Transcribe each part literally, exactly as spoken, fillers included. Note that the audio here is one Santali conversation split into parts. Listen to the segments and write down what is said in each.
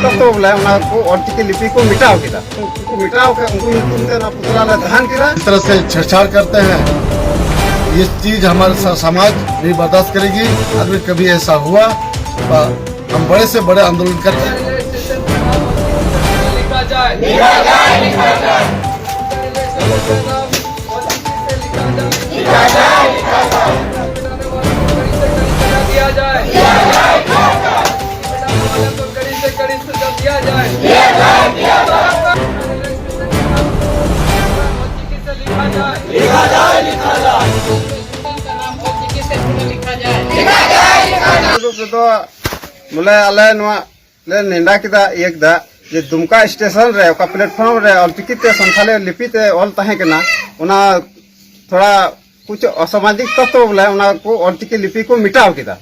ᱛᱚ ᱵᱚᱞᱮ ᱚᱱᱟ ᱠᱚ ᱚᱞᱪᱤᱠᱤ ᱞᱤᱯᱤ ᱠᱚ ᱢᱮᱴᱟᱣ ᱠᱮᱫᱟ᱾ ᱩᱱᱠᱩ ᱠᱚ ᱢᱮᱴᱟᱣ ᱠᱮᱫ, ᱩᱱᱠᱩ ᱧᱩᱛᱩᱢ ᱛᱮ ᱚᱱᱟ ᱯᱩᱛᱞᱟ ᱞᱮ ᱫᱟᱦᱟᱱ ᱠᱮᱫᱟ᱾ इस तरह से छेड़छाड़ करते हैं, ये चीज हमारे स- समाज नहीं बर्दाश्त करेगी। अगर कभी ऐसा हुआ तो हम बड़े से बड़े आंदोलन करते हैं। लिखा जाए। लिखा जाए, लिखा जाए। लिखा जाए, लिखा जाए। दिया जाए। दिया जाए। ᱵᱚᱞᱮ ᱟᱞᱮ ᱱᱚᱣᱟ ᱞᱮ ᱱᱮᱰᱟ ᱠᱮᱫᱟ, ᱤᱭᱟᱹ ᱠᱮᱫᱟ ᱡᱮ ᱫᱩᱢᱠᱟ ᱥᱴᱮᱥᱚᱱ ᱨᱮ ᱚᱠᱟ ᱯᱞᱮᱴᱯᱷᱚᱨᱢ ᱨᱮ ᱚᱞᱪᱤᱠᱤ ᱛᱮ ᱥᱟᱱᱛᱷᱟᱞᱤ ᱞᱤᱯᱤ ᱛᱮ ᱚᱞ ᱛᱟᱦᱮᱸ ᱠᱟᱱᱟ, ᱚᱱᱟ ᱛᱷᱚᱲᱟ ᱠᱩᱪ ᱚᱥᱟᱢᱟᱡᱤᱠ ᱛᱚᱛᱛᱚ ᱵᱚᱞᱮ ᱚᱱᱟ ᱠᱚ ᱚᱞᱪᱤᱠᱤ ᱞᱤᱯᱤ ᱠᱚ ᱢᱮᱴᱟᱣ ᱠᱮᱫᱟ᱾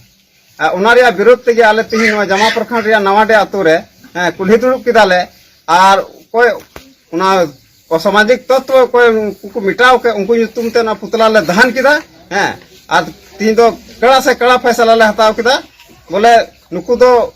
ᱟᱨ ᱚᱱᱟ ᱨᱮᱭᱟᱜ ᱵᱤᱨᱳᱫᱷ ᱛᱮᱜᱮ ᱟᱞᱮ ᱛᱮᱦᱮᱧ ᱱᱚᱣᱟ ᱡᱟᱢᱟ ᱯᱨᱚᱠᱷᱚᱸᱰ ᱨᱮᱭᱟᱜ ᱱᱟᱣᱟᱰᱤ ᱟᱛᱳ ᱨᱮ, ᱦᱮᱸ, ᱠᱩᱞᱦᱤ ᱫᱩᱲᱩᱵ ᱠᱮᱫᱟᱞᱮ᱾ ᱟᱨ ᱚᱠᱚᱭ ᱚᱱᱟ ᱚᱥᱟᱢᱟᱡᱤᱠ ᱛᱚᱛᱛᱚ ᱚᱠᱚᱭ ᱩᱱᱠᱩ ᱠᱚ ᱢᱮᱴᱟᱣ ᱠᱮᱫ, ᱩᱱᱠᱩ ᱧᱩᱛᱩᱢ ᱛᱮ ᱚᱱᱟ ᱯᱩᱛᱞᱟ ᱞᱮ ᱫᱟᱦᱟᱱ ᱠᱮᱫᱟ᱾ ᱦᱮᱸ, ᱟᱨ ᱛᱤᱦᱤᱧ ᱫᱚ ᱠᱟᱲᱟ ᱥᱮ ᱠᱟᱲᱟ ᱯᱷᱟᱭᱥᱟᱞᱟ ᱞᱮ ᱦᱟᱛᱟᱣ ᱠᱮᱫᱟ᱾ ᱵᱚᱞᱮ ᱱᱩᱠᱩ ᱫᱚ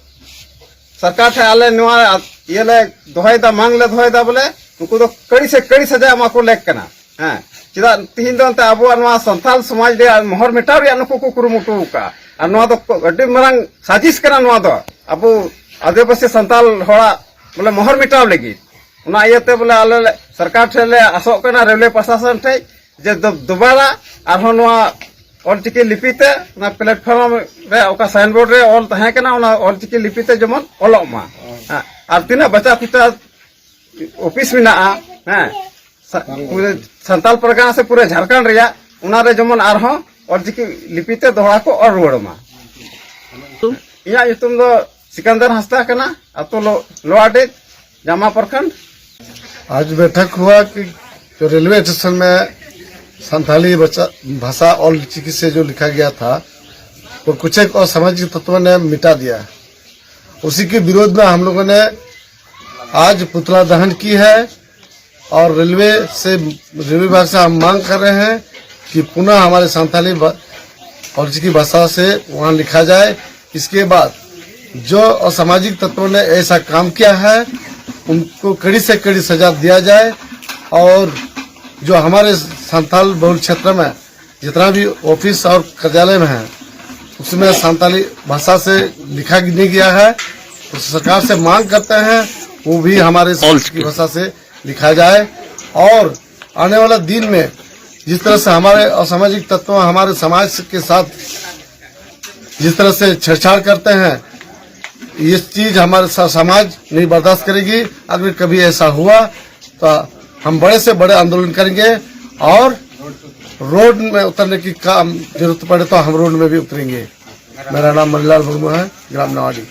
ᱥᱚᱨᱠᱟᱨ ᱴᱷᱮᱱ ᱟᱞᱮ ᱱᱚᱣᱟ ᱤᱭᱟᱹ ᱞᱮ ᱫᱚᱦᱚᱭᱮᱫᱟ, ᱢᱟᱝ ᱞᱮ ᱫᱚᱦᱚᱭᱮᱫᱟ, ᱵᱚᱞᱮ ᱱᱩᱠᱩ ᱫᱚ ᱠᱟᱹᱲᱤ ᱥᱮ ᱠᱟᱹᱲᱤ ᱥᱟᱡᱟ ᱮᱢᱟ ᱠᱚ ᱞᱮᱠ ᱠᱟᱱᱟ᱾ ᱦᱮᱸ, ᱪᱮᱫᱟᱜ ᱛᱤᱦᱤᱧ ᱫᱚ ᱮᱱᱛᱮ ᱟᱵᱚᱣᱟᱜ ᱱᱚᱣᱟ ᱥᱟᱱᱛᱟᱞ ᱥᱚᱢᱟᱡᱽ ᱨᱮᱭᱟᱜ ᱢᱚᱦᱚᱨ ᱢᱮᱴᱟᱣ ᱨᱮᱭᱟᱜ ᱱᱩᱠᱩ ᱠᱚ ᱠᱩᱨᱩᱢᱩᱴᱩ ᱟᱠᱟᱫᱼᱟ᱾ ᱟᱨ ᱱᱚᱣᱟ ᱫᱚ ᱠᱚ- ᱟᱹᱰᱤ ᱢᱟᱨᱟᱝ ᱥᱟजिश ᱠᱟᱱᱟ᱾ ᱱᱚᱣᱟ ᱫᱚ ᱟᱵᱚ ᱟᱹᱫᱤᱵᱟᱹᱥᱤ ᱥᱟᱱᱛᱟᱞ ᱦᱚᱲᱟᱜ ᱵᱚᱞᱮ ᱢᱚᱦᱚᱨ ᱢᱮᱴᱟᱣ ᱞᱟᱹᱜᱤᱫ᱾ ᱚᱱᱟ ᱤᱭᱟᱹᱛᱮ ᱵᱚᱞᱮ ᱟᱞᱮ ᱞᱮ ᱥᱚᱨᱠᱟᱨ ᱴᱷᱮᱱ ᱞᱮ ᱟᱥᱚᱜ ᱠᱟᱱᱟ, ᱨᱮᱞᱣᱮ ᱯᱨᱚᱥᱟᱥᱚᱱ ᱴᱷᱮᱱ, ᱡᱮ ᱫᱚ- ᱫᱚᱵᱟᱨᱟ ᱟᱨᱦᱚᱸ ᱱᱚᱣᱟ ᱚᱞᱪᱤᱠᱤ ᱞᱤᱯᱤ ᱛᱮ ᱚᱱᱟ ᱯᱞᱮᱴᱯᱷᱚᱨᱢ ᱨᱮ ᱚᱠᱟ ᱥᱟᱭᱤᱱᱵᱳᱨᱰ ᱨᱮ ᱚᱞ ᱛᱟᱦᱮᱸ ᱠᱟᱱᱟ, ᱚᱱᱟ ᱚᱞᱪᱤᱠᱤ ᱞᱤᱯᱤ ᱛᱮ ᱡᱮᱢᱚᱱ ᱚᱞᱚᱜ ᱢᱟ᱾ ᱦᱮᱸ, ᱟᱨ ᱛᱤᱱᱟᱹᱜ ᱵᱟᱪᱟ ᱠᱷᱩᱪᱟ ᱚᱯᱷᱤᱥ ᱢᱮᱱᱟᱜᱼᱟ, ᱦᱮᱸ, ᱥᱟ- ᱯᱩᱨᱟᱹ ᱥᱟᱱᱛᱟᱞ ᱯᱟᱨᱜᱟᱱᱟ ᱥᱮ ᱯᱩᱨᱟᱹ ᱡᱷᱟᱲᱠᱷᱚᱸᱰ ᱨᱮᱭᱟᱜ, ᱚᱱᱟ ᱨᱮ ᱡᱮᱢᱚᱱ ᱟᱨᱦᱚᱸ ᱚᱞᱪᱤᱠᱤ ᱞᱤᱯᱤ ᱛᱮ ᱫᱚᱦᱲᱟ ᱠᱚ ᱚᱞ ᱨᱩᱣᱟᱹᱲ ᱢᱟ᱾ ᱤᱧᱟᱹᱜ ᱧᱩᱛᱩᱢ ᱫᱚ ᱥᱤᱠᱟᱱᱫᱟᱨ ᱦᱟᱸᱥᱫᱟ ᱠᱟᱱᱟ, ᱟᱛᱳ ᱞᱚ- ᱞᱳᱣᱟᱨᱰᱤ, ᱡᱟᱢᱟ ᱯᱨᱚᱠᱷᱚᱸᱰ। आज बैठक हुआ कि जो रेलवे स्टेशन में संथाली बचा- भाषा और लिखा गया था, वो कुछ एक असामाजिक तत्वों ने मिटा दिया। उसी के विरोध में हम लोगों ने आज पुतला दहन की है और रेलवे से, रेलवे विभाग से हम मांग कर रहे हैं कि पुनः हमारे संथाली भा- और जी की भाषा से वहाँ लिखा जाए। इसके बाद जो असामाजिक तत्वों ने ऐसा काम किया है, उनको कड़ी से कड़ी सजा दिया जाए और जो हमारे संथाल बहुल क्षेत्र में जितना भी ऑफिस और कार्यालय में है, उसमें संथाली भाषा से लिखा नहीं गया है। तो सरकार से मांग करते हैं, वो भी हमारे भाषा से लिखा जाए। और आने वाला दिन में जिस तरह से हमारे असामाजिक तत्व हमारे समाज के साथ जिस तरह से छेड़छाड़ करते हैं, ये चीज हमारे समाज नहीं बर्दाश्त करेगी। अगर कभी ऐसा हुआ तो हम बड़े से बड़े आंदोलन करेंगे और रोड में उतरने की काम जरूरत पड़े तो हम रोड में भी उतरेंगे। मेरा नाम मणिलाल मुर्मू है, ग्राम नवाडी।